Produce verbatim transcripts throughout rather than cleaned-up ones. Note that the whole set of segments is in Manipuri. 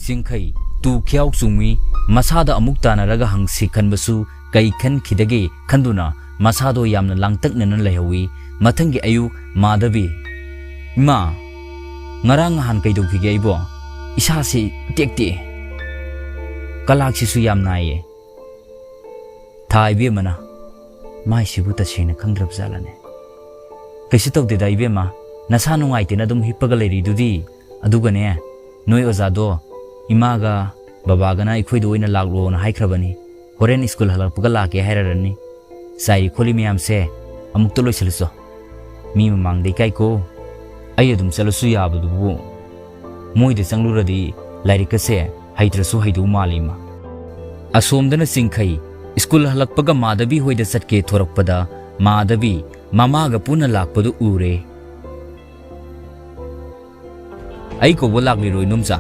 ꯆꯤꯡꯈꯩ ꯇꯨ ꯈ꯭ꯌꯥꯎ ꯆꯨꯡꯃꯤ ꯃꯁꯥꯗ ꯑꯃꯨꯛ ꯇꯥꯟꯅꯔꯒ ꯍꯪꯁꯤ ꯈꯟꯕꯁꯨ ꯀꯩ ꯈꯟꯈꯤꯗꯒꯦ ꯈꯟꯗꯨꯅ ꯃꯁꯥꯗꯣ ꯌꯥꯝꯅ ꯂꯥꯡꯇꯛꯅꯅ ꯂꯩꯍꯧꯏ꯫ ꯃꯊꯪꯒꯤ ꯑꯌꯨꯛ ꯃꯥꯙꯕꯤ, "ꯏꯃꯥ, ꯉꯔꯥꯡ ꯅꯍꯥꯟ ꯀꯩꯗꯧꯈꯤꯒꯦ ꯑꯩꯕꯣ? ꯏꯁꯥꯁꯤ ꯏꯇꯦꯛ ꯇꯦꯛꯑꯦ꯫ ꯀꯂꯥꯛꯁꯤꯁꯨ ꯌꯥꯝ ꯅꯥꯏꯌꯦ꯫ ꯊꯥ ꯏꯕꯦꯝꯃꯅ ꯃꯥꯏꯁꯤꯕꯨ ꯇꯁꯦꯡꯅ ꯈꯪꯗ꯭ꯔꯕ ꯖꯥꯠꯂꯅꯦ?" "ꯀꯩꯁꯨ ꯇꯧꯗꯦꯗ ꯏꯕꯦꯝꯃ, ꯅꯁꯥ ꯅꯨꯡꯉꯥꯏꯇꯦꯅ ꯑꯗꯨꯝ ꯍꯤꯞꯄꯒ ꯂꯩꯔꯤꯗꯨꯗꯤ꯫ ꯑꯗꯨꯒꯅꯦ, ꯅꯣꯏ ꯑꯣꯖꯥꯗꯣ ꯏꯃꯥꯒ ꯕꯕꯥꯒꯅ ꯑꯩꯈꯣꯏꯗ ꯑꯣꯏꯅ ꯂꯥꯛꯂꯣꯅ ꯍꯥꯏꯈ꯭ꯔꯕꯅꯤ꯫ ꯍꯣꯔꯦꯟ ꯁ꯭ꯀꯨꯜ ꯍꯜꯂꯛꯄꯒ ꯂꯥꯛꯀꯦ ꯍꯥꯏꯔꯔꯅꯤ꯫ ꯆꯥꯏꯔꯤ ꯈꯣꯠꯂꯤ ꯃꯌꯥꯝꯁꯦ ꯑꯃꯨꯛꯇ ꯂꯣꯏꯁꯤꯜꯂꯨꯆꯣ꯫ ꯃꯤ ꯃꯃꯥꯡꯗ ꯏꯀꯥꯏꯀꯣ꯫ ꯑꯩ ꯑꯗꯨꯝ ꯆꯠꯂꯁꯨ ꯌꯥꯕꯗꯨꯕꯨ꯫ ꯃꯣꯏꯗ ꯆꯪꯂꯨꯔꯗꯤ ꯂꯥꯏꯔꯤꯛꯀꯁꯦ ꯍꯩꯇ꯭ꯔꯁꯨ ꯍꯩꯗꯧ ꯃꯥꯜꯂꯤ ꯏꯃꯥ꯫" ꯑꯁꯣꯝꯗꯅ ꯆꯤꯡꯈꯩ ꯁ꯭ꯀꯨꯜ ꯍꯜꯂꯛꯄꯒ ꯃꯥꯙꯕꯤ ꯍꯣꯏꯗ ꯆꯠꯀꯦ ꯊꯣꯔꯛꯄꯗ ꯃꯥꯙꯕꯤ ꯃꯃꯥꯒ ꯄꯨꯟꯅ ꯂꯥꯛꯄꯗꯨ ꯎꯔꯦ꯫ "ꯑꯩ ꯀꯧꯕ ꯂꯥꯛꯂꯤꯔꯣ ꯏꯅꯣꯝꯆꯥ?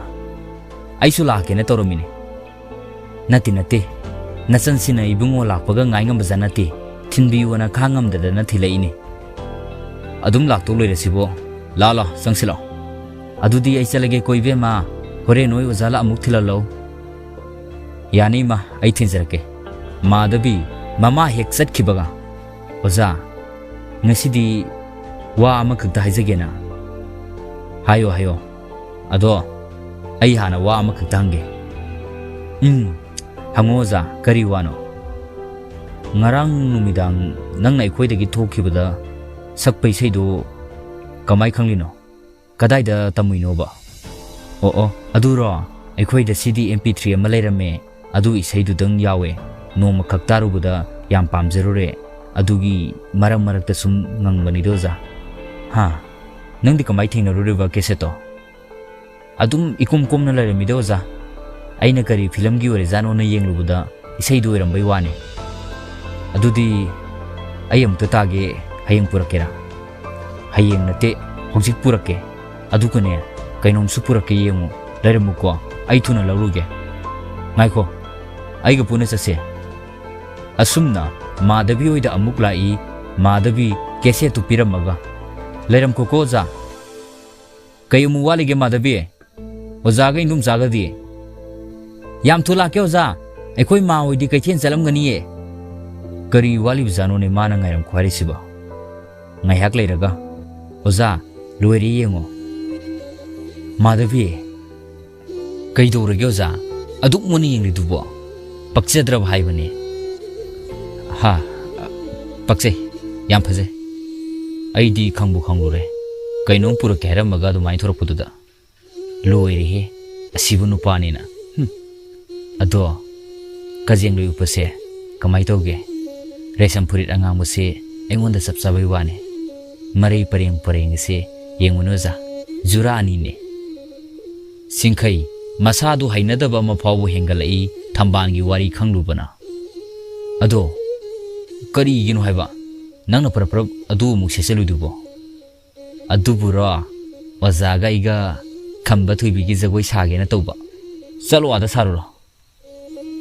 ꯑꯩꯁꯨ ꯂꯥꯛꯀꯦꯅ ꯇꯧꯔꯝꯃꯤꯅꯦ꯫" "ꯅꯠꯇꯦ, ꯅꯠꯇꯦ꯫ ꯅꯆꯟꯁꯤꯅ ꯏꯕꯨꯡꯉꯣ ꯂꯥꯛꯄꯒ ꯉꯥꯏ ꯉꯝꯕꯖꯥꯠ ꯅꯠꯇꯦ꯫ ꯊꯤꯟꯕꯤꯌꯨꯅ ꯈꯥꯡ ꯉꯝꯗꯗꯅ ꯊꯤꯜꯂꯛꯏꯅꯦ꯫ ꯑꯗꯨꯝ ꯂꯥꯛꯇꯧ ꯂꯩꯔꯁꯤꯕꯣ꯫ ꯂꯥꯛꯑꯣ, ꯂꯥꯛꯑꯣ, ꯆꯪꯁꯤꯜꯂꯛꯑꯣ꯫" "ꯑꯗꯨꯗꯤ ꯑꯩ ꯆꯠꯂꯒꯦꯀꯣ ꯏꯕꯦꯝꯃ꯫ ꯍꯣꯔꯦꯟ ꯅꯣꯏ ꯑꯣꯖꯥ ꯂꯥꯛ ꯑꯃꯨꯛ ꯊꯤꯜꯍꯜꯂꯧ꯫" "ꯌꯥꯅꯤ ꯏꯃꯥ, ꯑꯩ ꯊꯤꯟꯖꯔꯛꯀꯦ꯫" ꯃꯥꯙꯕꯤ ꯃꯃꯥ ꯍꯦꯛ ꯆꯠꯈꯤꯕꯒ, "ꯑꯣꯖꯥ, ꯉꯁꯤꯗꯤ ꯋꯥ ꯑꯃꯈꯛꯇ ꯍꯥꯏꯖꯒꯦꯅ꯫" "ꯍꯥꯏꯌꯣ, ꯍꯥꯏꯌꯣ꯫ ꯑꯗꯣ ꯑꯩ ꯍꯥꯟꯅ ꯋꯥ ꯑꯃꯈꯛꯇ ꯍꯪꯒꯦ꯫" "ꯎꯝ, ꯍꯪꯉꯣ ꯑꯣꯖꯥ, ꯀꯔꯤ ꯋꯥꯅꯣ?" "ꯉꯔꯥꯡ ꯅꯨꯃꯤꯗꯥꯡ ꯅꯪꯅ ꯑꯩꯈꯣꯏꯗꯒꯤ ꯊꯣꯛꯈꯤꯕꯗ ꯁꯛꯄ ꯏꯁꯩꯗꯨ ꯀꯃꯥꯏ ꯈꯪꯂꯤꯅꯣ? ꯀꯗꯥꯏꯗ ꯇꯝꯃꯨꯏꯅꯣꯕ?" "ꯑꯣ, ꯑꯣ, ꯑꯗꯨꯔꯣ? ꯑꯩꯈꯣꯏꯗ ꯁꯤ ꯗꯤ ꯑꯦꯝ ꯄꯤ ꯊ꯭ꯔꯤ ꯑꯃ ꯂꯩꯔꯝꯃꯦ꯫ ꯑꯗꯨ ꯏꯁꯩꯗꯨꯗꯪ ꯌꯥꯎꯋꯦ꯫ ꯅꯣꯡꯃꯈꯛ ꯇꯥꯔꯨꯕꯗ ꯌꯥꯝ ꯄꯥꯝꯖꯔꯨꯔꯦ꯫ ꯑꯗꯨꯒꯤ ꯃꯔꯛ ꯃꯔꯛꯇ ꯁꯨꯝ ꯉꯪꯕꯅꯤꯗ ꯑꯣꯖꯥ꯫" "ꯍꯥ? ꯅꯪꯗꯤ ꯀꯃꯥꯏ ꯊꯦꯡꯅꯔꯨꯔꯤꯕ ꯀꯦꯁꯦꯠꯇꯣ?" "ꯑꯗꯨꯝ ꯏꯀꯣꯝ ꯀꯣꯝꯅ ꯂꯩꯔꯝꯃꯤꯗ ꯑꯣꯖꯥ꯫ ꯑꯩꯅ ꯀꯔꯤ ꯐꯤꯂꯝꯒꯤ ꯑꯣꯏꯔꯖꯥꯠꯅꯣꯅ ꯌꯦꯡꯂꯨꯕꯗ ꯏꯁꯩꯗꯨ ꯑꯣꯏꯔꯝꯕꯩ ꯋꯥꯅꯤ꯫" "ꯑꯗꯨꯗꯤ ꯑꯩ ꯑꯃꯨꯛꯇ ꯇꯥꯒꯦ, ꯍꯌꯦꯡ ꯄꯨꯔꯛꯀꯦꯔꯥ?" "ꯍꯌꯦꯡ ꯅꯠꯇꯦ, ꯍꯧꯖꯤꯛ ꯄꯨꯔꯛꯀꯦ꯫ ꯑꯗꯨꯒꯅꯦ, ꯀꯩꯅꯣꯝꯁꯨ ꯄꯨꯔꯛꯀꯦ, ꯌꯦꯡꯉꯨ, ꯂꯩꯔꯝꯃꯨꯀꯣ, ꯑꯩ ꯊꯨꯅ ꯂꯧꯔꯨꯒꯦ꯫" "ꯉꯥꯏꯈꯣ, ꯑꯩꯒ ꯄꯨꯟꯅ ꯆꯠꯁꯦ꯫" ꯑꯁꯨꯝꯅ ꯃꯥꯙꯕꯤ ꯍꯣꯏꯗ ꯑꯃꯨꯛ ꯂꯥꯛꯏ꯫ ꯃꯥꯙꯕꯤ ꯀꯦꯁꯦꯠꯇꯨ ꯄꯤꯔꯝꯃꯒ, "ꯂꯩꯔꯝꯈꯣꯀꯣ ꯑꯣꯖꯥ꯫ ꯀꯩ ꯑꯃꯨꯛ ꯋꯥꯠꯂꯤꯒꯦ ꯃꯥꯙꯕꯤ?" ꯑꯣꯖꯥꯒ ꯏꯟꯗꯣꯝꯆꯥꯒꯗꯤ? "ꯌꯥꯝ ꯊꯨ ꯂꯥꯛꯀꯦ ꯑꯣꯖꯥ, ꯑꯩꯈꯣꯏ ꯃꯥ ꯍꯣꯏꯗꯤ ꯀꯩꯊꯦꯜ ꯆꯠꯂꯝꯒꯅꯤꯌꯦ"꯫ "ꯀꯔꯤ ꯋꯥꯠꯂꯤꯕꯖꯥꯠꯅꯣꯅꯦ ꯃꯥꯅ ꯉꯥꯏꯔꯝꯈꯣ ꯍꯥꯏꯔꯤꯁꯤꯕꯣ?" ꯉꯥꯏꯍꯥꯛ ꯂꯩꯔꯒ, "ꯑꯣꯖꯥ, ꯂꯣꯏꯔꯦ ꯌꯦꯡꯉꯣ"꯫ "ꯃꯥꯙꯕꯤ, ꯀꯩꯗꯧꯔꯒꯦ ꯑꯣꯖꯥ? ꯑꯗꯨꯛ ꯃꯨꯟꯅ ꯌꯦꯡꯂꯤꯗꯨꯕꯣ?" "ꯄꯛꯆꯗ꯭ꯔꯕ ꯍꯥꯏꯕꯅꯦ"꯫ "ꯍꯥ, ꯄꯛꯆꯩ, ꯌꯥꯝ ꯐꯖꯩ꯫ ꯑꯩꯗꯤ ꯈꯪꯕꯨ ꯈꯪꯂꯨꯔꯦ, ꯀꯩꯅꯣꯝ ꯄꯨꯔꯛꯀꯦ ꯍꯥꯏꯔꯝꯃꯒ ꯑꯗꯨꯃꯥꯏꯅ ꯊꯣꯔꯛꯄꯗꯨꯗ꯫ ꯂꯣꯏꯔꯦꯍꯦ, ꯑꯁꯤꯕꯨ ꯅꯨꯄꯥꯅꯤꯅ꯫ ꯍꯨꯝ꯫ ꯑꯗꯣ, ꯀꯖꯦꯡꯂꯩ ꯎꯞꯄꯁꯦ ꯀꯃꯥꯏ ꯇꯧꯒꯦ? ꯔꯦꯁꯝ ꯐꯨꯔꯤꯠ ꯑꯉꯥꯡꯕꯁꯦ ꯑꯩꯉꯣꯟꯗ ꯆꯞ ꯆꯥꯕꯩ ꯋꯥꯅꯦ꯫ ꯃꯔꯩ ꯄꯔꯦꯡ ꯄꯔꯦꯡ ꯑꯁꯦ ꯌꯦꯡꯉꯨꯅꯦ ꯑꯣꯖꯥ, ꯖꯨꯔꯥ ꯑꯅꯤꯅꯦ"꯫ ꯁꯤꯡꯈꯩ, ꯃꯁꯥꯗꯨ ꯍꯩꯅꯗꯕ ꯑꯃ ꯐꯥꯎꯕ ꯍꯦꯟꯒꯠꯂꯛꯏ ꯊꯝꯕꯥꯜꯒꯤ ꯋꯥꯔꯤ ꯈꯪꯂꯨꯕꯅ꯫ "ꯑꯗꯣ, ꯀꯔꯤꯒꯤꯅꯣ ꯍꯥꯏꯕ ꯅꯪꯅ ꯄꯔꯞ ꯄꯔꯞ ꯑꯗꯨ ꯑꯃꯨꯛ ꯁꯦꯠꯆꯜꯂꯨꯏꯗꯨꯕꯣ?" "ꯑꯗꯨꯕꯨꯔꯣ, ꯑꯣꯖꯥꯒ ꯑꯩꯒ ꯈꯝꯕ ꯊꯣꯏꯕꯤꯒꯤ ꯖꯒꯣꯏ ꯁꯥꯒꯦꯅ ꯇꯧꯕ"꯫ "ꯆꯠꯂꯣ, ꯑꯥꯗ ꯁꯥꯔꯨꯔꯣ꯫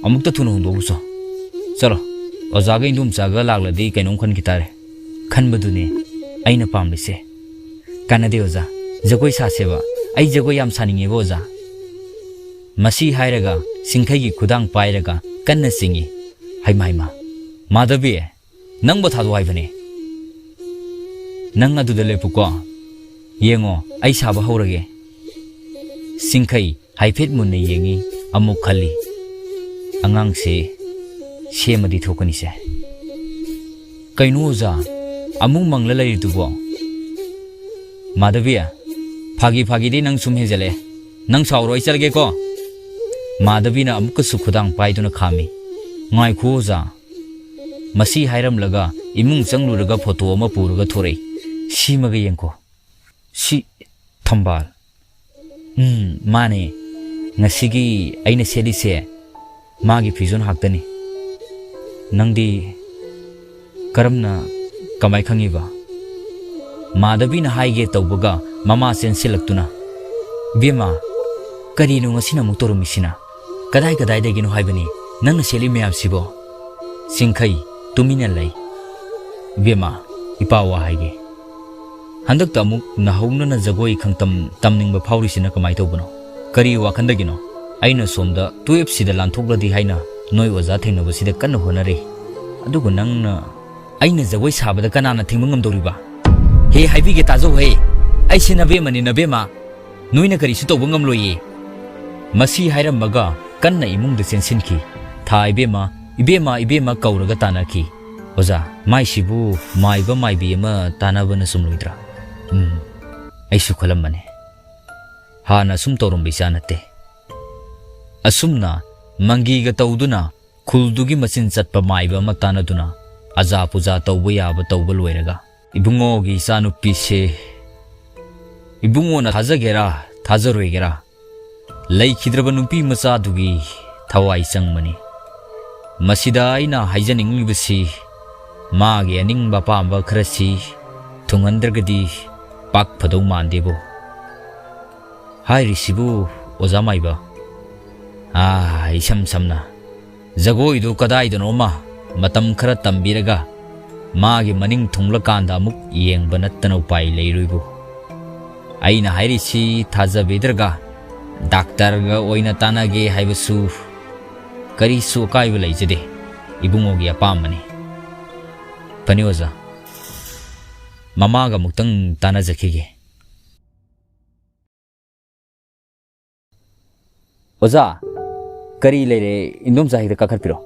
ꯑꯃꯨꯛꯇ ꯊꯨꯅ ꯍꯣꯡꯗꯣꯛꯎꯁꯣ꯫ ꯆꯠꯂꯣ, ꯑꯣꯖꯥꯒ ꯏꯟꯗꯣꯝꯆꯥꯒ ꯂꯥꯛꯂꯗꯤ ꯀꯩꯅꯣꯝ ꯈꯟꯈꯤ ꯇꯥꯔꯦ"꯫ "ꯈꯟꯕꯗꯨꯅꯦ ꯑꯩꯅ ꯄꯥꯝꯂꯤꯁꯦ"꯫ "ꯀꯥꯟꯅꯗꯦ ꯑꯣꯖꯥ, ꯖꯒꯣꯏ ꯁꯥꯁꯦꯕ꯫ ꯑꯩ ꯖꯒꯣꯏ ꯌꯥꯝ ꯁꯥꯅꯤꯡꯉꯦꯕ ꯑꯣꯖꯥ"꯫ ꯃꯁꯤ ꯍꯥꯏꯔꯒ ꯁꯤꯡꯈꯩꯒꯤ ꯈꯨꯗꯥꯡ ꯄꯥꯏꯔꯒ ꯀꯟꯅ ꯆꯤꯡꯏ꯫ "ꯍꯩꯃꯥ, ꯍꯩꯃꯥ, ꯃꯥꯙꯕꯤ, ꯅꯪꯕꯨ ꯊꯥꯗꯣꯛ ꯍꯥꯏꯕꯅꯦ"꯫ "ꯅꯪ ꯑꯗꯨꯗ ꯂꯦꯞꯄꯨꯀꯣ꯫ ꯌꯦꯡꯉꯣ, ꯑꯩ ꯁꯥꯕ ꯍꯧꯔꯒꯦ"꯫ ꯁꯤꯡꯈꯩ ꯍꯥꯏꯐꯦꯠ ꯃꯨꯟꯅ ꯌꯦꯡꯉꯤ, ꯑꯃꯨꯛ ꯈꯜꯂꯤ, "ꯑꯉꯥꯡꯁꯦ ꯁꯦꯝꯃꯗꯤ ꯊꯣꯛꯀꯅꯤꯁꯦ"꯫ "ꯀꯩꯅꯣ ꯑꯣꯖꯥ, ꯑꯃꯨꯛ ꯃꯪꯂ ꯂꯩꯔꯤꯗꯨꯕꯣ?" "ꯃꯥꯙꯕꯤ, ꯐꯥꯒꯤ ꯐꯥꯒꯤꯗꯤ ꯅꯪ ꯁꯨꯝ ꯍꯦꯟꯖꯜꯂꯛꯑꯦ꯫ ꯅꯪ ꯁꯥꯎꯔꯣ, ꯑꯩ ꯆꯠꯂꯒꯦꯀꯣ"꯫ ꯃꯥꯙꯕꯤꯅ ꯑꯃꯨꯛꯀꯁꯨ ꯈꯨꯗꯥꯡ ꯄꯥꯏꯗꯨꯅ ꯈꯥꯝꯃꯤ꯫ "ꯉꯥꯏꯈꯣ ꯑꯣꯖꯥ"꯫ ꯃꯁꯤ ꯍꯥꯏꯔꯝꯂꯒ ꯏꯃꯨꯡ ꯆꯪꯂꯨꯔꯒ ꯐꯣꯇꯣ ꯑꯃ ꯄꯨꯔꯒ ꯊꯣꯔꯛꯏ꯫ "ꯁꯤꯃꯒ ꯌꯦꯡꯈꯣ꯫ ꯁꯤ ꯊꯝꯕꯥꯜ"꯫ "ꯎꯝ, ꯃꯥꯅꯦ꯫ ꯉꯁꯤꯒꯤ ꯑꯩꯅ ꯁꯦꯠꯂꯤꯁꯦ ꯃꯥꯒꯤ ꯐꯤꯖꯣꯜ ꯉꯥꯛꯇꯅꯤ"꯫ "ꯅꯪꯗꯤ ꯀꯔꯝꯅ, ꯀꯃꯥꯏ ꯈꯪꯉꯤꯕ?" ꯃꯥꯙꯕꯤꯅ ꯍꯥꯏꯒꯦ ꯇꯧꯕꯒ ꯃꯃꯥ ꯆꯦꯟꯁꯤꯜꯂꯛꯇꯨꯅ, "ꯏꯕꯦꯝꯃ, ꯀꯔꯤꯅꯣ ꯉꯁꯤꯅ ꯑꯃꯨꯛ ꯇꯧꯔꯝꯃꯤꯁꯤꯅ? ꯀꯗꯥꯏ ꯀꯗꯥꯏꯗꯒꯤꯅꯣ ꯍꯥꯏꯕꯅꯤ ꯅꯪꯅ ꯁꯦꯠꯂꯤ ꯃꯌꯥꯝꯁꯤꯕꯣ?" ꯁꯤꯡꯈꯩ ꯇꯨꯃꯤꯟꯅ ꯂꯩ꯫ "ꯏꯕꯦꯝꯃ, ꯏꯄꯥ ꯋꯥ ꯍꯥꯏꯒꯦ꯫ ꯍꯟꯗꯛꯇ ꯑꯃꯨꯛ ꯅꯧꯍꯧꯅꯅ ꯖꯒꯣꯏ ꯈꯪꯇꯝ ꯇꯝꯅꯤꯡꯕ ꯐꯥꯎꯔꯤꯁꯤꯅ ꯀꯃꯥꯏ ꯇꯧꯕꯅꯣ?" ꯀꯔꯤ ꯋꯥꯈꯟꯗꯒꯤꯅꯣ? ꯑꯩꯅ ꯁꯣꯝꯗ ꯇꯨꯌꯦꯞꯁꯤꯗ ꯂꯥꯟꯊꯣꯛꯂꯗꯤ ꯍꯥꯏꯅ ꯅꯣꯏ ꯑꯣꯖꯥ ꯊꯦꯡꯅꯕꯁꯤꯗ ꯀꯟꯅ ꯍꯣꯠꯅꯔꯤ꯫ ꯑꯗꯨꯒ ꯅꯪꯅ ꯑꯩꯅ ꯖꯒꯣꯏ ꯁꯥꯕꯗ ꯀꯅꯥꯅ ꯊꯤꯡꯕ ꯉꯝꯗꯧꯔꯤꯕ? ꯍꯦ, ꯍꯥꯏꯕꯤꯒꯦ ꯇꯥꯖꯧ ꯍꯦ, ꯑꯩꯁꯦ ꯅꯕꯦꯝꯃꯅꯤ ꯅꯕꯦꯝꯃ, ꯅꯣꯏꯅ ꯀꯔꯤꯁꯨ ꯇꯧꯕ ꯉꯝꯂꯣꯏꯌꯦ꯫ ꯃꯁꯤ ꯍꯥꯏꯔꯝꯃꯒ ꯀꯟꯅ ꯏꯃꯨꯡꯗ ꯆꯦꯟꯁꯤꯟꯈꯤ꯫ ꯊꯥ ꯏꯕꯦꯝꯃ, ꯏꯕꯦꯝꯃ, ꯏꯕꯦꯝꯃ ꯀꯧꯔꯒ ꯇꯥꯟꯅꯈꯤ꯫ ꯑꯣꯖꯥ, ꯃꯥꯏꯁꯤꯕꯨ ꯃꯥꯏꯕ ꯃꯥꯏꯕꯤ ꯑꯃ ꯇꯥꯟꯅꯕꯅ ꯆꯨꯝꯂꯣꯏꯗ꯭ꯔꯥ? ꯎꯝ, ꯑꯩꯁꯨ ꯈꯜꯂꯝꯕꯅꯦ꯫ ꯍꯥꯟꯅ ꯁꯨꯝ ꯇꯧꯔꯝꯕ ꯏꯆꯥ ꯅꯠꯇꯦ꯫ ꯑꯁꯨꯝꯅ ꯃꯪꯒꯤꯒ ꯇꯧꯗꯨꯅ ꯈꯨꯜꯗꯨꯒꯤ ꯃꯆꯤꯟ ꯆꯠꯄ ꯃꯥꯏꯕ ꯑꯃ ꯇꯥꯟꯅꯗꯨꯅ ꯑꯖꯥ ꯄꯨꯖꯥ ꯇꯧꯕ ꯌꯥꯕ ꯇꯧꯕ ꯂꯣꯏꯔꯒ, ꯏꯕꯨꯡꯉꯣꯒꯤ ꯏꯆꯥꯅꯨꯄꯤꯁꯦ ꯏꯕꯨꯡꯉꯣꯅ ꯊꯥꯖꯒꯦꯔꯥ ꯊꯥꯖꯔꯣꯏꯒꯦꯔꯥ, ꯂꯩꯈꯤꯗ꯭ꯔꯕ ꯅꯨꯄꯤ ꯃꯆꯥꯗꯨꯒꯤ ꯊꯋꯥꯏ ꯆꯪꯕꯅꯤ꯫ ꯃꯁꯤꯗ ꯑꯩꯅ ꯍꯥꯏꯖꯅꯤꯡꯂꯤꯕꯁꯤ, ꯃꯥꯒꯤ ꯑꯅꯤꯡꯕ ꯑꯄꯥꯝꯕ ꯈꯔꯁꯤ ꯊꯨꯡꯍꯟꯗ꯭ꯔꯒꯗꯤ ꯄꯥꯛ ꯐꯗꯧ ꯃꯥꯟꯗꯦꯕꯣ꯫ ꯍꯥꯏꯔꯤꯁꯤꯕꯨ ꯑꯣꯖꯥ ꯃꯥꯏꯕ? ꯑꯥ, ꯏꯁꯝ ꯁꯝꯅ ꯖꯒꯣꯏꯗꯨ ꯀꯗꯥꯏꯗꯅꯣꯃ ꯃꯇꯝ ꯈꯔ ꯇꯝꯕꯤꯔꯒ ꯃꯥꯒꯤ ꯃꯅꯤꯡ ꯊꯨꯡꯂꯀꯥꯟꯗ ꯑꯃꯨꯛ ꯌꯦꯡꯕ ꯅꯠꯇꯅ ꯎꯄꯥꯏ ꯂꯩꯔꯣꯏꯕꯨ꯫ ꯑꯩꯅ ꯍꯥꯏꯔꯤꯁꯤ ꯊꯥꯖꯕꯤꯗ꯭ꯔꯒ ꯗꯥꯛꯇꯔꯒ ꯑꯣꯏꯅ ꯇꯥꯟꯅꯒꯦ ꯍꯥꯏꯕꯁꯨ ꯀꯔꯤꯁꯨ ꯑꯀꯥꯏꯕ ꯂꯩꯖꯗꯦ, ꯏꯕꯨꯡꯉꯣꯒꯤ ꯑꯄꯥꯝꯕꯅꯤ꯫ ꯐꯅꯤ ꯑꯣꯖꯥ, ꯃꯃꯥꯒ ꯑꯃꯨꯛꯇꯪ ꯇꯥꯟꯅꯖꯈꯤꯒꯦ꯫ ꯑꯣꯖꯥ, ꯀꯔꯤ ꯂꯩꯔꯦ? ꯏꯟꯗꯣꯝꯆꯥ ꯍꯦꯛꯇ ꯀꯥꯈꯠꯄꯤꯔꯣ꯫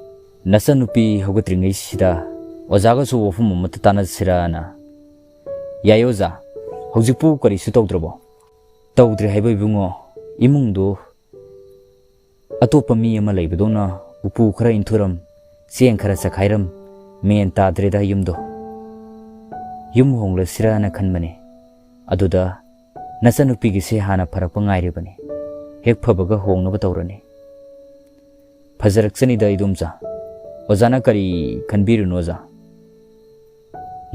ꯅꯆꯟꯅꯨꯄꯤ ꯍꯧꯒꯠꯇ꯭ꯔꯤꯉꯩꯁꯤꯗ ꯑꯣꯖꯥꯒꯁꯨ ꯋꯥꯐꯝ ꯑꯃꯠꯇ ꯇꯥꯟꯅꯁꯤꯔꯅ꯫ ꯌꯥꯏꯌꯦ ꯑꯣꯖꯥ, ꯍꯧꯖꯤꯛꯄꯨ ꯀꯔꯤꯁꯨ ꯇꯧꯗ꯭ꯔꯕꯣ? ꯇꯧꯗ꯭ꯔꯦ ꯍꯥꯏꯕ ꯏꯕꯨꯡꯉꯣ, ꯏꯃꯨꯡꯗꯨ ꯑꯇꯣꯞꯄ ꯃꯤ ꯑꯃ ꯂꯩꯕꯗꯧꯅ ꯎꯄꯨ ꯈꯔ ꯏꯟꯊꯨꯔꯝ, ꯆꯦꯡ ꯈꯔ ꯆꯈꯥꯏꯔꯝ, ꯃꯦꯟ ꯇꯥꯗ꯭ꯔꯦꯗ ꯌꯨꯝꯗꯣ꯫ ꯌꯨꯝ ꯍꯣꯡꯂꯁꯤꯔꯅ ꯈꯟꯕꯅꯦ꯫ ꯑꯗꯨꯗ ꯅꯆꯟꯅꯨꯄꯤꯒꯤꯁꯦ ꯍꯥꯟꯅ ꯐꯔꯛꯄ ꯉꯥꯏꯔꯤꯕꯅꯤ꯫ ꯍꯦꯛ ꯐꯕꯒ ꯍꯣꯡꯅꯕ ꯇꯧꯔꯅꯤ꯫ ꯐꯖꯔꯛꯆꯅꯤꯗ ꯏꯗꯣꯝꯆꯥ꯫ ꯑꯣꯖꯥꯅ ꯀꯔꯤ ꯈꯟꯕꯤꯔꯨꯅꯣ ꯑꯣꯖꯥ꯫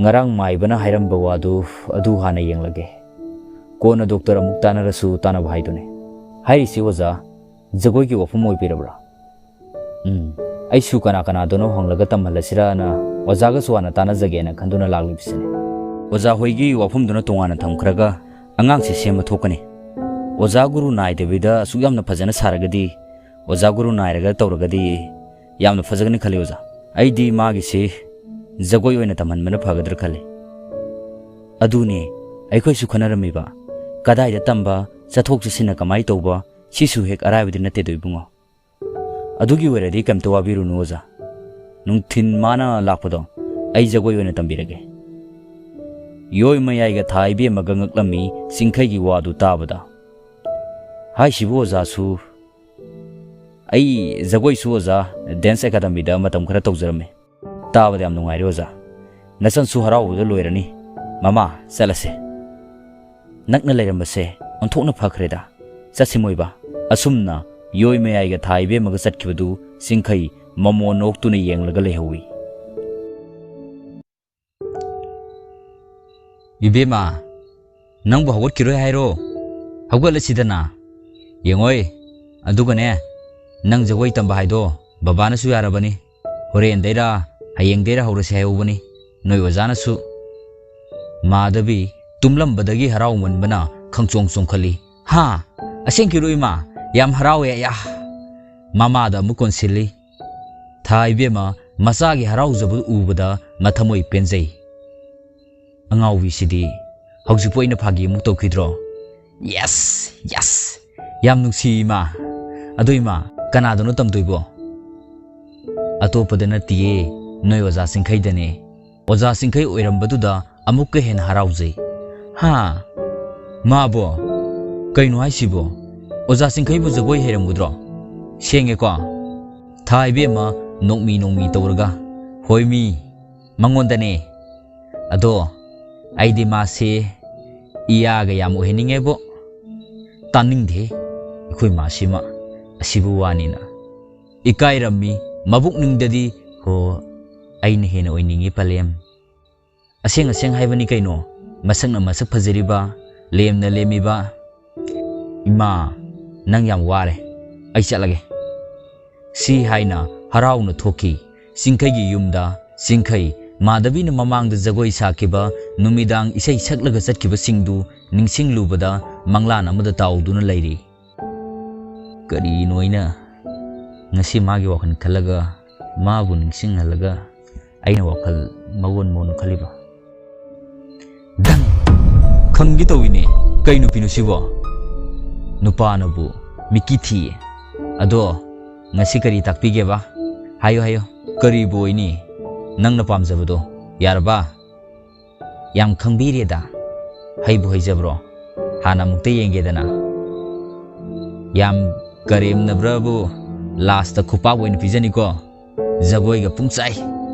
ꯉꯔꯥꯡ ꯃꯥꯏꯕꯅ ꯍꯥꯏꯔꯝꯕ ꯋꯥꯗꯨ ꯑꯗꯨ ꯍꯥꯟꯅ ꯌꯦꯡꯂꯒꯦ꯫ ꯀꯣꯟꯅ ꯗꯣꯛꯇꯔ ꯑꯃꯨꯛ ꯇꯥꯟꯅꯔꯁꯨ ꯇꯥꯟꯅꯕ ꯍꯥꯏꯗꯨꯅꯤ꯫ ꯍꯥꯏꯔꯤꯁꯤ ꯑꯣꯖꯥ, ꯖꯒꯣꯏꯒꯤ ꯋꯥꯐꯝ ꯑꯣꯏꯕꯤꯔꯕ꯭ꯔꯥ? ꯎꯝ, ꯑꯩꯁꯨ ꯀꯅꯥ ꯀꯅꯥꯗꯅꯣ ꯍꯪꯂꯒ ꯇꯝꯍꯜꯂꯁꯤꯔꯥꯅ ꯑꯣꯖꯥꯒꯁꯨ ꯍꯥꯟꯅ ꯇꯥꯟꯅꯖꯒꯦꯅ ꯈꯟꯗꯨꯅ ꯂꯥꯛꯂꯤꯕꯁꯤꯅꯤ꯫ ꯑꯣꯖꯥ ꯍꯣꯏꯒꯤ ꯋꯥꯐꯝꯗꯨꯅ ꯇꯣꯉꯥꯟꯅ ꯊꯝꯈ꯭ꯔꯒ ꯑꯉꯥꯡꯁꯤ ꯁꯦꯝꯕ ꯊꯣꯛꯀꯅꯤ꯫ ꯑꯣꯖꯥ ꯒꯨꯔꯨ ꯅꯥꯏꯗꯕꯤꯗ ꯑꯁꯨꯛ ꯌꯥꯝꯅ ꯐꯖꯅ ꯁꯥꯔꯒꯗꯤ, ꯑꯣꯖꯥ ꯒꯨꯔꯨ ꯅꯥꯏꯔꯒ ꯇꯧꯔꯒꯗꯤ ꯌꯥꯝꯅ ꯐꯖꯒꯅꯤ ꯈꯜꯂꯤ ꯑꯣꯖꯥ꯫ ꯑꯩꯗꯤ ꯃꯥꯒꯤꯁꯤ ꯖꯒꯣꯏ ꯑꯣꯏꯅ ꯇꯝꯍꯟꯕꯅ ꯐꯒꯗ꯭ꯔꯥ ꯈꯜꯂꯤ꯫ ꯑꯗꯨꯅꯦ ꯑꯩꯈꯣꯏꯁꯨ ꯈꯟꯅꯔꯝꯃꯤꯕ, ꯀꯗꯥꯏꯗ ꯇꯝꯕ, ꯆꯠꯊꯣꯛ ꯆꯠꯁꯤꯟꯅ ꯀꯃꯥꯏ ꯇꯧꯕ, ꯁꯤꯁꯨ ꯍꯦꯛ ꯑꯔꯥꯏꯕꯗꯤ ꯅꯠꯇꯦꯗꯣ ꯏꯕꯨꯡꯉꯣ꯫ ꯑꯗꯨꯒꯤ ꯑꯣꯏꯔꯗꯤ ꯀꯩꯝꯇ ꯋꯥꯕꯤꯔꯨꯅꯨ ꯑꯣꯖꯥ꯫ ꯅꯨꯡꯊꯤꯟ ꯃꯥꯅ ꯂꯥꯛꯄꯗꯣ ꯑꯩ ꯖꯒꯣꯏ ꯑꯣꯏꯅ ꯇꯝꯕꯤꯔꯒꯦ꯫ ꯌꯣꯏ ꯃꯌꯥꯏꯒ ꯊꯥ ꯏꯕꯦꯝꯃꯒ ꯉꯛꯂꯝꯃꯤ ꯆꯤꯡꯈꯩꯒꯤ ꯋꯥꯗꯨ ꯇꯥꯕꯗ꯫ ꯍꯥꯏꯁꯤꯕꯨ ꯑꯣꯖꯥꯁꯨ? ꯑꯩ ꯖꯒꯣꯏꯁꯨ ꯑꯣꯖꯥ, ꯗꯦꯟꯁ ꯑꯦꯀꯥꯗꯃꯤꯗ ꯃꯇꯝ ꯈꯔ ꯇꯧꯖꯔꯝꯃꯤ꯫ ꯇꯥꯕꯗ ꯌꯥꯝ ꯅꯨꯡꯉꯥꯏꯔꯦ ꯑꯣꯖꯥ꯫ ꯅꯆꯟꯁꯨ ꯍꯔꯥꯎꯕꯗ ꯂꯣꯏꯔꯅꯤ꯫ ꯃꯃꯥ, ꯆꯠꯂꯁꯦ꯫ ꯅꯛꯅ ꯂꯩꯔꯝꯕꯁꯦ ꯑꯣꯟꯊꯣꯛꯅ ꯐꯈ꯭ꯔꯦꯗ꯫ ꯆꯠꯁꯤ ꯃꯣꯏꯕꯥ꯫ ꯑꯁꯨꯝꯅ ꯌꯣꯏ ꯃꯌꯥꯏꯒ ꯊꯥ ꯏꯕꯦꯝꯃꯒ ꯆꯠꯈꯤꯕꯗꯨ ꯆꯤꯡꯈꯩ ꯃꯃꯣꯟ ꯅꯣꯛꯇꯨꯅ ꯌꯦꯡꯂꯒ ꯂꯩꯍꯧꯏ꯫ ꯏꯕꯦꯝꯃ, ꯅꯪꯕꯨ ꯍꯧꯒꯠꯈꯤꯔꯣꯏ ꯍꯥꯏꯔꯣ? ꯍꯧꯒꯠꯂꯁꯤꯗꯅ꯫ ꯌꯦꯡꯉꯣꯏ, ꯑꯗꯨꯒꯅꯦ, ꯅꯪ ꯖꯒꯣꯏ ꯇꯝꯕ ꯍꯥꯏꯗꯣ ꯕꯕꯥꯅꯁꯨ ꯌꯥꯔꯕꯅꯤ꯫ ꯍꯣꯔꯦꯟꯗꯩꯔꯥ ꯍꯌꯦꯡꯗꯩꯔꯥ ꯍꯧꯔꯁꯤ ꯍꯥꯏꯍꯧꯕꯅꯤ ꯅꯣꯏ ꯑꯣꯖꯥꯅꯁꯨ꯫ ꯃꯥꯙꯕꯤ ꯇꯨꯝꯂꯝꯕꯗꯒꯤ ꯍꯔꯥꯎꯃꯟꯕꯅ ꯈꯪꯆꯣꯡ ꯆꯣꯡꯈꯠꯂꯤ꯫ ꯍꯥ? ꯑꯁꯦꯡꯀꯤꯔꯣ ꯏꯃꯥ? ꯌꯥꯝ ꯍꯔꯥꯎꯋꯦ, ꯑꯌꯥ! ꯃꯃꯥꯗ ꯑꯃꯨꯛ ꯀꯣꯟꯁꯤꯜꯂꯤ꯫ ꯊꯥ ꯏꯕꯦꯝꯃ ꯃꯆꯥꯒꯤ ꯍꯔꯥꯎꯖꯕꯗꯨ ꯎꯕꯗ ꯃꯊꯃꯣꯏ ꯄꯦꯟꯖꯩ꯫ ꯑꯉꯥꯎꯕꯤꯁꯤꯗꯤ ꯍꯧꯖꯤꯛꯄꯨ ꯑꯩꯅ ꯐꯥꯒꯤ ꯑꯃꯨꯛ ꯇꯧꯈꯤꯗ꯭ꯔꯣ? ꯌꯦꯁ! ꯌꯦꯁ! ꯌꯥꯝ ꯅꯨꯡꯁꯤ ꯏꯃꯥ꯫ ꯑꯗꯣ ꯏꯃꯥ, ꯀꯅꯥꯗꯅꯣ ꯇꯝꯗꯣꯏꯕꯣ? ꯑꯇꯣꯞꯄꯗ ꯅꯠꯇꯤꯌꯦ, ꯅꯣꯏ ꯑꯣꯖꯥ ꯆꯤꯡꯈꯩꯗꯅꯦ꯫ ꯑꯣꯖꯥ ꯆꯤꯡꯈꯩ ꯑꯣꯏꯔꯝꯕꯗꯨꯗ ꯑꯃꯨꯛꯀ ꯍꯦꯟꯅ ꯍꯔꯥꯎꯖꯩ꯫ ꯍꯥ? ꯃꯥꯕꯣ? ꯀꯩꯅꯣ ꯍꯥꯏꯁꯤꯕꯣ? ꯑꯣꯖꯥ ꯆꯤꯡꯈꯩꯕꯨ ꯖꯒꯣꯏ ꯍꯩꯔꯝꯒꯗ꯭ꯔꯣ? ꯁꯦꯡꯉꯦꯀꯣ? ꯊꯥ ꯏꯕꯦꯝꯃ ꯅꯣꯛꯃꯤ ꯅꯣꯛꯃꯤ ꯇꯧꯔꯒ, ꯍꯣꯏꯃꯤ, ꯃꯉꯣꯟꯗꯅꯦ꯫ ꯑꯗꯣ ꯑꯩꯗꯤ ꯃꯥꯁꯦ ꯏꯌꯥꯒ ꯌꯥꯝ ꯑꯣꯏꯍꯟꯅꯤꯡꯉꯦꯕꯣ꯫ ꯇꯥꯅꯤꯡꯗꯦ ꯑꯩꯈꯣꯏ ꯃꯥꯁꯤꯃ ꯑꯁꯤꯕꯨ ꯋꯥꯅꯤꯅ꯫ ꯏꯀꯥꯏꯔꯝꯃꯤ ꯃꯕꯨꯛꯅꯤꯡꯗꯗꯤ꯫ ꯍꯣ, ꯑꯩꯅ ꯍꯦꯟꯅ ꯑꯣꯏꯅꯤꯡꯉꯤ ꯄꯂꯦꯝ꯫ ꯑꯁꯦꯡ ꯑꯁꯦꯡ ꯍꯥꯏꯕꯅꯤ ꯀꯩꯅꯣ, ꯃꯁꯛꯅ ꯃꯁꯛ ꯐꯖꯔꯤꯕ, ꯂꯦꯝꯅ ꯂꯦꯝꯃꯤꯕ꯫ ꯏꯃꯥ, ꯅꯪ ꯌꯥꯝ ꯋꯥꯔꯦ, ꯑꯩ ꯆꯠꯂꯒꯦ꯫ ꯁꯤ ꯍꯥꯏꯅ ꯍꯔꯥꯎꯅ ꯊꯣꯛꯈꯤ ꯆꯤꯡꯈꯩꯒꯤ ꯌꯨꯝꯗ꯫ ꯆꯤꯡꯈꯩ ꯃꯥꯙꯕꯤꯅ ꯃꯃꯥꯡꯗ ꯖꯒꯣꯏ ꯁꯥꯈꯤꯕ, ꯅꯨꯃꯤꯗꯥꯡ ꯏꯁꯩ ꯁꯛꯂꯒ ꯆꯠꯈꯤꯕꯁꯤꯡꯗꯨ ꯅꯤꯡꯁꯤꯡꯂꯨꯕꯗ ꯃꯪꯂꯥꯟ ꯑꯃꯗ ꯇꯥꯎꯗꯨꯅ ꯂꯩꯔꯤ꯫ ꯀꯔꯤꯅꯣ ꯑꯩꯅ ꯉꯁꯤ ꯃꯥꯒꯤ ꯋꯥꯈꯜ ꯈꯜꯂꯒ, ꯃꯥꯕꯨ ꯅꯤꯡꯁꯤꯡꯍꯜꯂꯒ ꯑꯩꯅ ꯋꯥꯈꯜ ꯃꯑꯣꯟ ꯃꯑꯣꯟ ꯈꯜꯂꯤꯕ? ꯗꯪ! ꯈꯪꯒꯦ ꯇꯧꯏꯅꯦ꯫ ꯀꯩ ꯅꯨꯄꯤꯅꯣ ꯁꯤꯕꯣ? ꯅꯨꯄꯥꯅꯕꯨ ꯃꯤꯀꯤ ꯊꯤꯌꯦ꯫ ꯑꯗꯣ ꯉꯁꯤ ꯀꯔꯤ ꯇꯥꯛꯄꯤꯒꯦꯕ? ꯍꯥꯏꯌꯣ, ꯍꯥꯏꯌꯣ꯫ ꯀꯔꯤꯕꯨ ꯑꯣꯏꯅꯤ? ꯅꯪꯅ ꯄꯥꯝꯖꯕꯗꯣ꯫ ꯌꯥꯔꯕ? ꯌꯥꯝ ꯈꯪꯕꯤꯔꯦꯗ꯫ ꯍꯩꯕꯨ ꯍꯩꯖꯕ꯭ꯔꯣ? ꯍꯥꯟꯅ ꯑꯃꯨꯛꯇ ꯌꯦꯡꯒꯦꯗꯅ꯫ ꯌꯥꯝ ꯀꯔꯦꯝꯅꯕ꯭ꯔꯕꯨ ꯂꯥꯁꯇ ꯈꯨꯄꯥꯛ ꯑꯣꯏꯅ ꯄꯤꯖꯅꯤꯀꯣ꯫ ꯖꯒꯣꯏꯒ ꯄꯨꯡꯆꯥꯏ꯫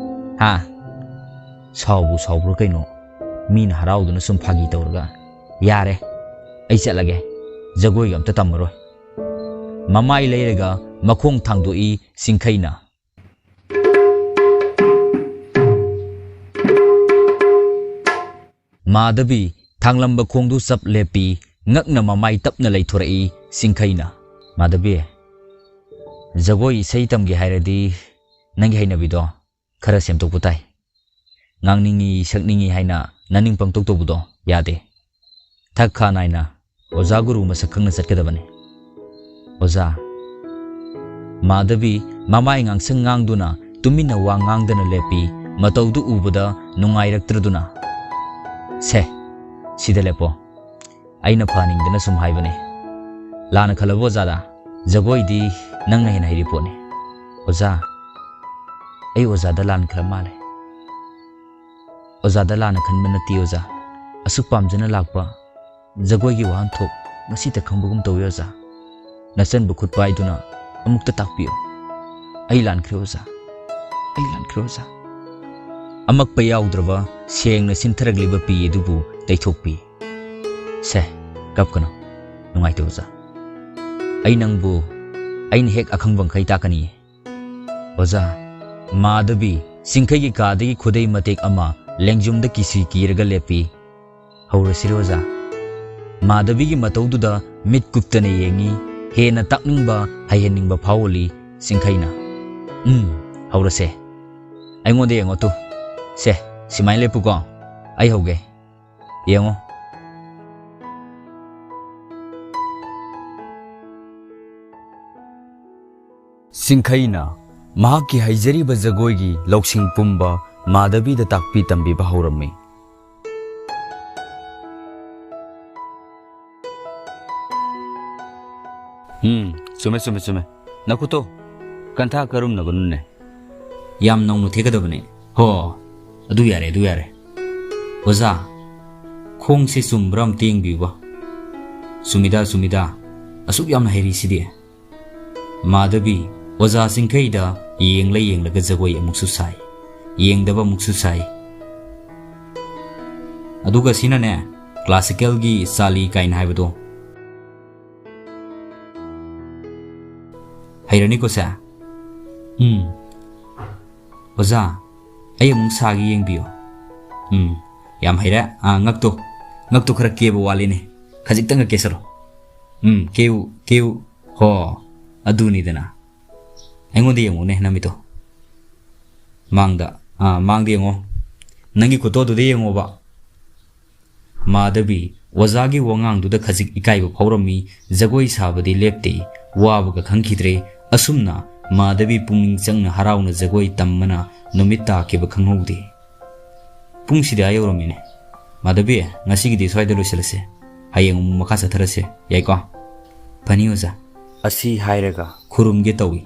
ꯍꯥ? ꯁꯥꯎꯕꯨ ꯁꯥꯎꯕ꯭ꯔꯣ ꯀꯩꯅꯣ? ꯃꯤꯅ ꯍꯔꯥꯎꯗꯨꯅ ꯁꯨꯝ ꯐꯥꯒꯤ ꯇꯧꯔꯒ꯫ ꯌꯥꯔꯦ, ꯑꯩ ꯆꯠꯂꯒꯦ꯫ ꯖꯒꯣꯏꯒ ꯑꯝꯇ ꯇꯝꯃꯔꯣꯏ꯫ ꯃꯃꯥꯏ ꯂꯩꯔꯒ ꯃꯈꯣꯡ ꯊꯥꯡꯗꯣꯛꯏ ꯁꯤꯡꯈꯩꯅ꯫ ꯃꯥꯙꯕꯤ ꯊꯥꯡꯂꯝꯕ ꯈꯣꯡꯗꯨ ꯆꯞ ꯂꯦꯞꯄꯤ, ꯉꯛꯅ ꯃꯃꯥꯏ ꯇꯞꯅ ꯂꯩꯊꯣꯔꯛꯏ ꯁꯤꯡꯈꯩꯅ꯫ ꯃꯥꯙꯕꯤ, ꯖꯒꯣꯏ ꯏꯁꯩ ꯇꯝꯒꯦ ꯍꯥꯏꯔꯗꯤ ꯅꯪꯒꯤ ꯍꯩꯅꯕꯤꯗꯣ ꯈꯔ ꯁꯦꯝꯗꯣꯛꯄ ꯇꯥꯏ꯫ ꯉꯥꯡꯅꯤꯡꯉꯤ, ꯁꯛꯅꯤꯡꯉꯤ ꯍꯥꯏꯅ ꯅꯅꯤꯡ ꯄꯪꯇꯧ ꯇꯧꯕꯗꯣ ꯌꯥꯗꯦ꯫ ꯊꯛ ꯈꯥ ꯅꯥꯏꯅ ꯑꯣꯖꯥ ꯒꯨꯔꯨ ꯃꯁꯛ ꯈꯪꯅ ꯆꯠꯀꯗꯕꯅꯤ꯫ ꯑꯣꯖꯥ꯫ ꯃꯥꯙꯕꯤ ꯃꯃꯥꯏ ꯉꯥꯡꯁꯪ ꯉꯥꯡꯗꯨꯅ ꯇꯨꯃꯤꯟꯅ ꯋꯥ ꯉꯥꯡꯗꯅ ꯂꯦꯞꯄꯤ, ꯃꯇꯧꯗꯨ ꯎꯕꯗ ꯅꯨꯡꯉꯥꯏꯔꯛꯇ꯭ꯔꯗꯨꯅ꯫ ꯁꯦ, ꯁꯤꯗ ꯂꯦꯞꯄꯣ꯫ ꯑꯩꯅ ꯐꯍꯟꯅꯤꯡꯗꯅ ꯁꯨꯝ ꯍꯥꯏꯕꯅꯦ꯫ ꯂꯥꯟꯅ ꯈꯜꯂꯕꯣ ꯑꯣꯖꯥꯗ? ꯖꯒꯣꯏꯗꯤ ꯅꯪꯅ ꯍꯦꯟꯅ ꯍꯩꯔꯤ ꯄꯣꯠꯅꯤ꯫ ꯑꯣꯖꯥ, ꯑꯩ ꯑꯣꯖꯥꯗ ꯂꯥꯟꯈ꯭ꯔ ꯃꯥꯜꯂꯦ꯫ ꯑꯣꯖꯥꯗ ꯂꯥꯟꯅ ꯈꯟꯕ ꯅꯠꯇꯦ ꯑꯣꯖꯥ꯫ ꯑꯁꯨꯛ ꯄꯥꯝꯖꯅ ꯂꯥꯛꯄ ꯖꯒꯣꯏꯒꯤ ꯋꯥꯍꯟꯊꯣꯛ ꯉꯁꯤꯇ ꯈꯪꯕꯒꯨꯝ ꯇꯧꯏ ꯑꯣꯖꯥ꯫ ꯅꯆꯟꯕꯨ ꯈꯨꯠ ꯄꯥꯏꯗꯨꯅ ꯑꯃꯨꯛꯇ ꯇꯥꯛꯄꯤꯌꯨ꯫ ꯑꯩ ꯂꯥꯟꯈ꯭ꯔꯦ ꯑꯣꯖꯥ꯫ ꯑꯩ ꯂꯥꯟꯈ꯭ꯔꯦ ꯑꯣꯖꯥ꯫ ꯑꯃꯛꯄ ꯌꯥꯎꯗ꯭ꯔꯕ ꯁꯦꯡꯅ ꯁꯤꯟꯊꯔꯛꯂꯤꯕ ꯄꯤ ꯑꯗꯨꯕꯨ ꯇꯩꯊꯣꯛꯄꯤ꯫ ꯁꯦ, ꯀꯞꯀꯅꯨ꯫ ꯅꯨꯡꯉꯥꯏꯇꯦ ꯑꯣꯖꯥ꯫ ꯑꯩ ꯅꯪꯕꯨ ꯑꯩꯅ ꯍꯦꯛ ꯑꯈꯪꯕ ꯃꯈꯩ ꯇꯥꯛꯀꯅꯤꯌꯦ꯫ ꯑꯣꯖꯥ, ꯃꯥꯙꯕꯤ ꯁꯤꯡꯈꯩꯒꯤ ꯀꯥꯗꯒꯤ ꯈꯨꯗꯩ ꯃꯇꯦꯛ ꯑꯃ ꯂꯦꯡꯖꯨꯝꯗ ꯀꯤꯁꯤ ꯀꯤꯔꯒ ꯂꯦꯞꯄꯤ꯫ ꯍꯧꯔꯁꯤꯔꯣ ꯑꯣꯖꯥ? ꯃꯥꯙꯕꯤꯒꯤ ꯃꯇꯧꯗꯨꯗ ꯃꯤꯠ ꯀꯨꯞꯇꯅ ꯌꯦꯡꯉꯤ, ꯍꯦꯟꯅ ꯇꯥꯛꯅꯤꯡꯕ, ꯍꯩꯍꯟꯅꯤꯡꯕ ꯐꯥꯎꯍꯜꯂꯤ ꯁꯤꯡꯈꯩꯅ꯫ ꯎꯝ, ꯍꯧꯔꯁꯦ꯫ ꯑꯩꯉꯣꯟꯗ ꯌꯦꯡꯉꯣ ꯇꯨ꯫ ꯁꯦ, ꯁꯨꯃꯥꯏꯅ ꯂꯦꯞꯄꯨꯀꯣ꯫ ꯑꯩ ꯍꯧꯒꯦ꯫ ꯌꯦꯡꯉꯣ꯫ ꯁꯤꯡꯈꯩꯅ ꯃꯍꯥꯛꯀꯤ ꯍꯩꯖꯔꯤꯕ ꯖꯒꯣꯏꯒꯤ ꯂꯧꯁꯤꯡ ꯄꯨꯝꯕ ꯃꯥꯙꯕꯤꯗ ꯇꯥꯛꯄꯤ ꯇꯝꯕꯤꯕ ꯍꯧꯔꯝꯃꯤ꯫ ꯎꯝ, ꯆꯨꯝꯃꯦ, ꯆꯨꯝꯃꯦ, ꯆꯨꯝꯃꯦ꯫ ꯅꯈꯨꯠꯇꯣ ꯀꯟꯊꯥ ꯀꯔꯨꯝꯅꯒꯅꯨꯅꯦ꯫ ꯌꯥꯝ ꯅꯧꯅ ꯊꯦꯛꯀꯗꯕꯅꯦ꯫ ꯍꯣ, ꯑꯗꯨ ꯌꯥꯔꯦ, ꯑꯗꯨ ꯌꯥꯔꯦ꯫ ꯑꯣꯖꯥ, ꯈꯣꯡꯁꯦ ꯆꯨꯝꯕ꯭ꯔꯥ ꯑꯝꯇ ꯌꯦꯡꯕꯤꯌꯨꯕ꯫ ꯆꯨꯝꯃꯤꯗ, ꯆꯨꯝꯃꯤꯗ꯫ ꯑꯁꯨꯛ ꯌꯥꯝꯅ ꯍꯩꯔꯤꯁꯤꯗꯤ꯫ ꯃꯥꯙꯕꯤ ꯑꯣꯖꯥ ꯆꯤꯡꯈꯩꯗ ꯌꯦꯡꯂ ꯌꯦꯡꯂꯒ ꯖꯒꯣꯏ ꯑꯃꯨꯛꯁꯨ ꯁꯥꯏ, ꯌꯦꯡꯗꯕ ꯑꯃꯨꯛꯁꯨ ꯁꯥꯏ꯫ ꯑꯗꯨꯒ ꯁꯤꯅꯅꯦ, classicalꯒꯤ ꯆꯥꯂꯤ ꯀꯥꯏꯅ ꯍꯥꯏꯕꯗꯣ꯫ ꯍꯩꯔꯅꯤꯀꯣ ꯁꯦ? ꯎꯝ꯫ ꯑꯣꯖꯥ, ꯑꯩ ꯑꯃꯨꯛ ꯁꯥꯒꯦ, ꯌꯦꯡꯕꯤꯌꯨ꯫ ꯎꯝ, ꯌꯥꯝ ꯍꯩꯔꯦ꯫ ꯑꯥ, ꯉꯛꯇꯣ, ꯉꯛꯇꯣ ꯈꯔ ꯀꯦꯕ ꯋꯥꯠꯂꯤꯅꯦ꯫ ꯈꯖꯤꯛꯇꯪꯒ ꯀꯦꯁꯜꯂꯣ꯫ ꯎꯝ, ꯀꯦꯌꯨ, ꯀꯦꯌꯨ꯫ ꯍꯣ, ꯑꯗꯨꯅꯤꯗꯅ꯫ ꯑꯩꯉꯣꯟꯗ ꯌꯦꯡꯉꯨꯅꯦ, ꯅꯃꯤꯠꯇꯣ꯫ ꯃꯥꯡꯗ, ꯑꯥ, ꯃꯥꯡꯗ ꯌꯦꯡꯉꯣ꯫ ꯅꯪꯒꯤ ꯈꯨꯠꯇꯣ ꯑꯗꯨꯗ ꯌꯦꯡꯉꯣꯕ꯫ ꯃꯥꯙꯕꯤ ꯑꯣꯖꯥꯒꯤ ꯋꯥꯉꯥꯡꯗꯨꯗ ꯈꯖꯤꯛ ꯏꯀꯥꯏꯕ ꯐꯥꯎꯔꯝꯃꯤ꯫ ꯖꯒꯣꯏ ꯁꯥꯕꯗꯤ ꯂꯦꯞꯇꯦ, ꯋꯥꯕꯒ ꯈꯪꯈꯤꯗ꯭ꯔꯦ꯫ ꯑꯁꯨꯝꯅ ꯃꯥꯙꯕꯤ ꯄꯨꯛꯅꯤꯡ ꯆꯪꯅ ꯍꯔꯥꯎꯅ ꯖꯒꯣꯏ ꯇꯝꯕꯅ ꯅꯨꯃꯤꯠ ꯇꯥꯈꯤꯕ ꯈꯪꯍꯧꯗꯦ꯫ ꯄꯨꯡꯁꯤꯗꯤ ꯑꯥ ꯌꯧꯔꯝꯃꯤꯅꯦ꯫ ꯃꯥꯙꯕꯤ, ꯉꯁꯤꯒꯤꯗꯤ ꯁ꯭ꯋꯥꯏꯗ ꯂꯣꯏꯁꯤꯜꯂꯁꯦ꯫ ꯍꯌꯦꯡ ꯑꯃꯨꯛ ꯃꯈꯥ ꯆꯠꯊꯔꯁꯦ, ꯌꯥꯏꯀꯣ? ꯐꯅꯤ, ꯑꯣꯖꯥ꯫ ꯑꯁꯤ ꯍꯥꯏꯔꯒ ꯈꯨꯔꯨꯝꯒꯦ ꯇꯧꯏ꯫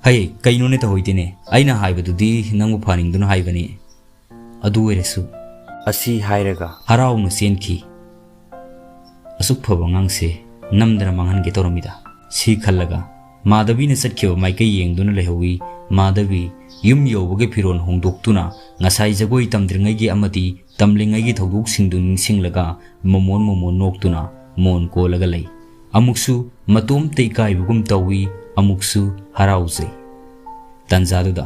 ꯍꯩ, ꯀꯩꯅꯣꯅꯦ ꯇꯧꯍꯣꯏꯗꯦꯅꯦ? ꯑꯩꯅ ꯍꯥꯏꯕꯗꯨꯗꯤ ꯅꯪꯕꯨ ꯐꯍꯟꯅꯤꯡꯗꯨꯅ ꯍꯥꯏꯕꯅꯤ꯫ ꯑꯗꯨ ꯑꯣꯏꯔꯁꯨ꯫ ꯑꯁꯤ ꯍꯥꯏꯔꯒ ꯍꯔꯥꯎꯅ ꯆꯦꯟꯈꯤ꯫ ꯑꯁꯨꯛ ꯐꯕ ꯑꯉꯥꯡꯁꯦ ꯅꯝꯗꯅ ꯃꯥꯡꯍꯟꯒꯦ ꯇꯧꯔꯝꯃꯤꯗ꯫ ꯁꯤ ꯈꯜꯂꯒ ꯃꯥꯙꯕꯤꯅ ꯆꯠꯈꯤꯕ ꯃꯥꯏꯀꯩ ꯌꯦꯡꯗꯨꯅ ꯂꯩꯍꯧꯏ꯫ ꯃꯥꯙꯕꯤ ꯌꯨꯝ ꯌꯧꯕꯒꯤ ꯐꯤꯔꯣꯜ ꯍꯣꯡꯗꯣꯛꯇꯨꯅ ꯉꯁꯥꯏ ꯖꯒꯣꯏ ꯇꯝꯗ꯭ꯔꯤꯉꯩꯒꯤ ꯑꯃꯗꯤ ꯇꯝꯂꯤꯉꯩꯒꯤ ꯊꯧꯗꯣꯛꯁꯤꯡꯗꯨ ꯅꯤꯡꯁꯤꯡꯂꯒ ꯃꯣꯃꯣꯟ ꯃꯣꯃꯣꯟ ꯅꯣꯛꯇꯨꯅ ꯃꯣꯟ ꯀꯣꯜꯂꯒ ꯂꯩ꯫ ꯑꯃꯨꯛꯁꯨ ꯃꯇꯣꯝꯇ ꯏꯀꯥꯏꯕꯒꯨꯝ ꯇꯧꯏ, ꯑꯃꯨꯛꯁꯨ ꯍꯔꯥꯎꯖꯩ꯫ ꯇꯟꯖꯥꯗꯨꯗ